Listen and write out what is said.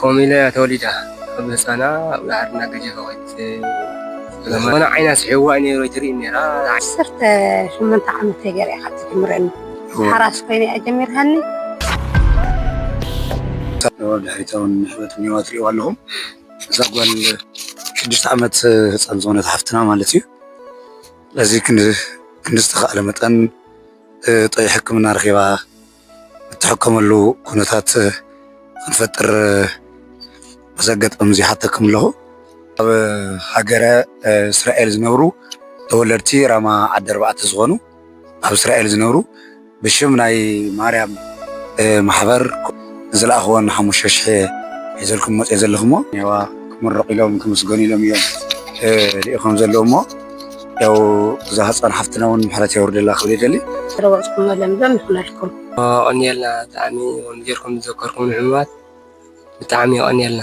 ከምኡ ኢለ እያ ተወሊዳ። ካብ ህፃና ኣብ ዳሕር እናገጀፈ ኮይት ዝኾነ ዓይና ስሕዋ እዩ ነይሩ ኣይትርእይ ነይራ። ዓሰርተ ሸሞንተ ዓመት ገይረ እያ ካብ ትጅምረኒ። ሓራስ ኮይነ እያ ጀሚርሃኒ። ድሕሪታውን ንሕበት ኒዋ ትሪእዋ ኣለኹም። እዛ ጓል ሽዱሽተ ዓመት ህፃን ዝኾነት ሓፍትና ማለት እዩ። ስለዚ ክንዲ ዝተኻእለ መጠን ጥዑይ ሕክምና ረኺባ እትሕከመሉ ኩነታት ክንፈጥር በዚ ኣጋጣሚ እዚ ሓተኩም ኣለኹ። ኣብ ሃገረ እስራኤል ዝነብሩ ተወለድቲ ራማ ዓዲ ኣርባዕተ ዝኾኑ ኣብ እስራኤል ዝነብሩ ብሽም ናይ ማርያም ማሕበር ዝለኣኽወን ሓሙሽተ ሽሕ ሒዘልኩም መፅኦ ዘለኹሞ ዋ ክምረቑ ኢሎም ክምስገኑ ኢሎም እዮም ልኢኾም ዘለዉ እሞ ያው እዛ ህፃን ሓፍትና እውን ምሕረት የውርደላ ክብል ይደሊ። ስለወፅኩም መለምለም ይኹነልኩም። ኣቐንየልና ብጣዕሚ ከም ጌርኩም ዝዘከርኩም ንሕሙማት ብጣዕሚ የቐንየልና።